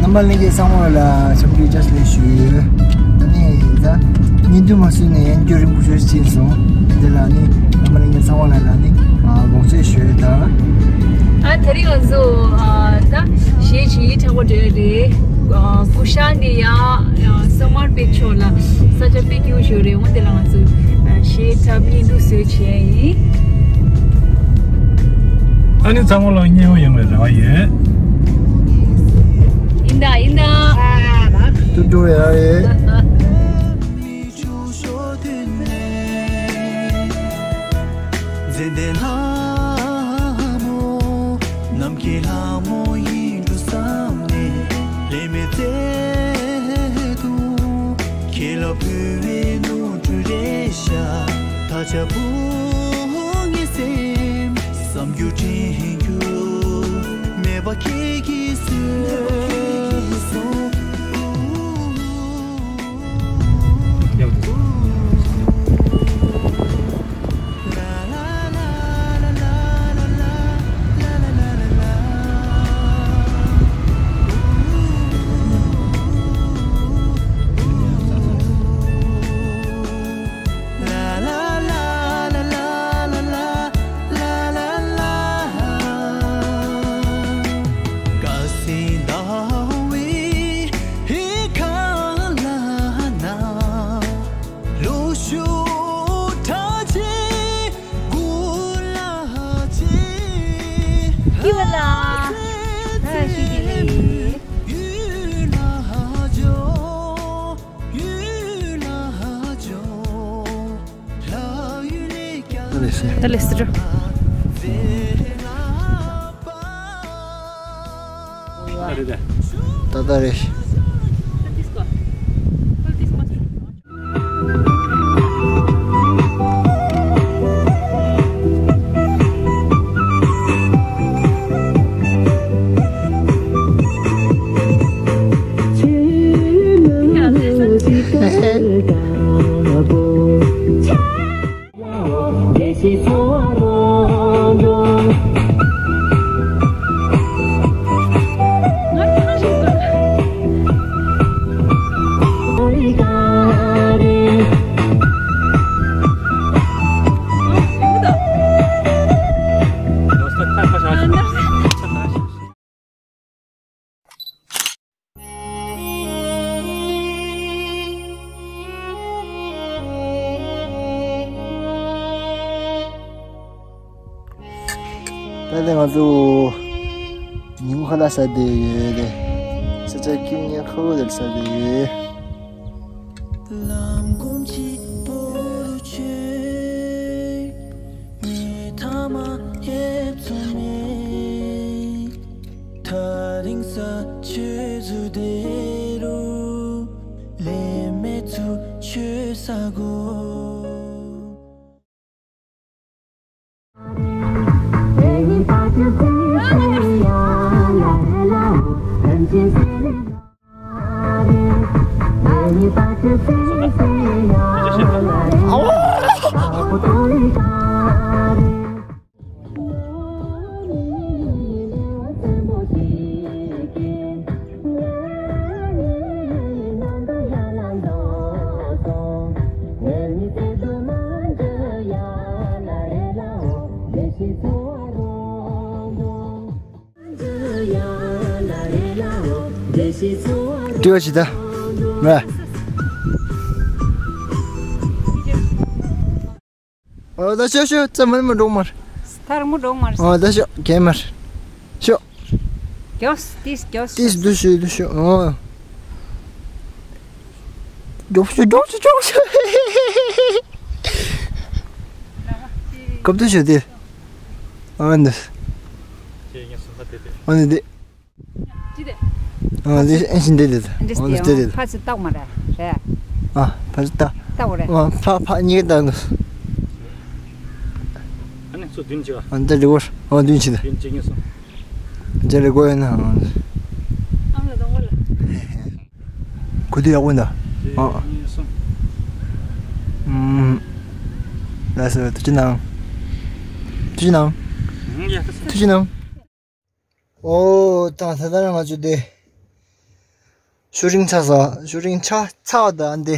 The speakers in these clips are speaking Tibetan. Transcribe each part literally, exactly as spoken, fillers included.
རྣམ་པ་ལྷན་རྒྱས་ཚང་མ་ལ་འཚམས་འདྲི་བཀྲ་ཤིས་བདེ་ལེགས་ཞུ། ཨ་ནི་ད་བརྙན་ཐུང་མ་བཟོས་ནས་ཡང་སྐྱོ་རིང་པོ་ཞིག་ཕྱིན་སོང་། འདི་ལ་ནི་རྣམ་པ་ལྷན་རྒྱས་ཚང་མ་ལ་ལ་ནི་དགོངས་སེལ་ཞུ་ཡ་དང་། ཨ་དེ་རིང་ང་ཚོ་ཨ་ད་གཞས་བྱེད་ཡིག་འཁྲབ་པ་འགྲོ་ཡ་རེད། ཨ་སྐུ་ཤ་ནས་ཡ་ཨ་སོ་མར་པེ་ཕྱོགས་ལ་ས་ཆ་དཔེ་སྐྱིད་པོ་ཞིག་རེད། འོ་དེ་ལ་ང་ཚོ་ཨ་གཞས་འཁྲབ་བརྙན་ཐུང་བཟོས་བྱས་ཡིན། ཨ་ནི་ཚང་མ་ལ་མཉེས་པོ་ཡོང་བའི་རེ་བ་ཡོད། ཡིན་ད་ཡིན་ད། ཏུ་ཏུ་ཡ་ཡེ། མཛེས་ལྡན་ལྷ་མོ། ནམ་མཁའི་ལྷ་མོ་ཡིན་འགྲོ་བསམ་ནས། ལས་མེད་རྩེ་དུ་ཁྱེད་ལ་ཕུལ་བའི་ནོར་འཁྲུལ་རེ་ཤ། ད་ཆ་བུ་ངའི་སེམས་བསམ་རྒྱུ་དྲན་རྒྱུ་མེད་པ་ཁྱེད་ཀྱིས་བཟོས་སོང་། ད་ལེ་སི་རོ། ད་ལྟ་རེད། ད་ལྟ་ང་ཚོ་ཉིན་གུང་ཁ་ལག་ཟ་བསྡད་ཡོད་རེད། ས་ཆ་ཀུན་ཉེ་ཁ་ལག་ཟ་བསྡད་ཡོད། ལམ་སྒོམ་གཅིག་པོ་ཆོས་ངས་ཐ་མ་ཡེབ་ཚོ་མེད། ཐ་རིང་ས་ཆོས་བཟོ་དེ་རུ་ལས་མེད་ཚུ་ཆོས་ས་གོ། འདྲི་བ་ཞིག་ད། མ། ཨོ་ད་ཤོ་ཤོ་ཙམ་མ་མ་འགྲོ་མར། ཐར་མོ་འགྲོ་མར། ཨོ་ད་ཤོ་གེ་མར། ཤོ། གྱོས་ཏིས་གྱོས། ཏིས་དུ་ཤོ་དུ་ཤོ་ཨོ། འགྲོ་ཤོ་འགྲོ་ཤོ་འགྲོ་ཤོ། ཀབ་དུ་ཤོ་དེ། ཨོ་འདི། ཨོ་འདི་དེ། ཅི་དེ། ཨ་འདི་ཨེ་ཤིན་འདི་འདི་འདི་འདི་འདི་འདི་འདི། ཕ་ཚི་ཏག་མ་རེད་རེད། ཨ་ཕ་ཚི་ཏག་ཏག་རེད། ཨ་ཕ་ཕ་གཉིས་ཏག་འདུག་ཨ་ནི་ཚོ་བདུན་ཅིག་ཨ་འདི་རི་བོར་ཨ་བདུན་ཅིག་འདི། བདུན་ཅིག་ངེས་སོང་། འདི་རི་གོ་ཡོད་ན་ཨ། ཨམ་ལ་དང་བ་ལ། གོ་དུས་ཡག་པོ་འདུག་ཨ་ངེས་སོང་། ཨམ། ལགས་སོ་ཐུགས་རྗེ་གནང་། ཐུགས་རྗེ་གནང་། ཐུགས་རྗེ་གནང་། ཨོ་ད་ད་ལྟ་རང་ང་ཚོ་དེ་ཤུ་རིང་ཚ་ས་ཤུ་རིང་ཚ་ཚ་བ་དང་དེ་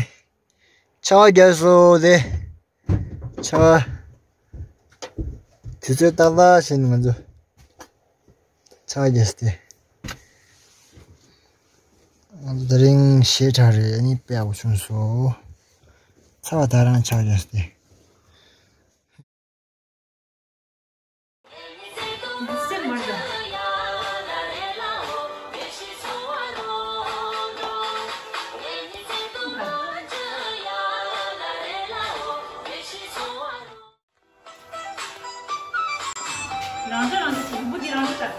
ཆར་པ་རྒྱག་སོ་དེ་ཆར་པ་དུས་ཚོད་ཏག་ཏག་བྱས་ནས་ང་ཚོ་ཆར་པ་རྒྱག་སོ་དེ་ང་ཚོ་དེ་རིང་ཞེ་དྲག་རེད། ཨ་ནི་དཔེ་ཡག་པོ་བྱུང་སོང་། ཚ་བ་ད་རང་ཆར་པ་རྒྱག་སོ་དེ། རང་འདྲ་རང་འདྲ་བྱེད་ཀྱི་འབུ་འདི་རང་འདྲ་ལྟ།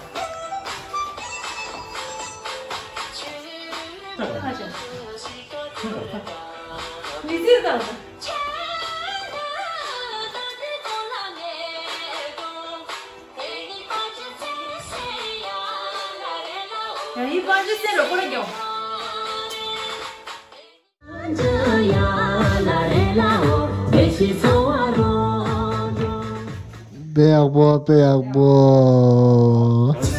མི་ཚེ་དང་། ཡ་ཡི་པང་ཆེན་སེ་རོ་ཀོ་ར་རྒྱོ། དཔེ་ཡག་པོ་དཔེ་ཡག་པོ།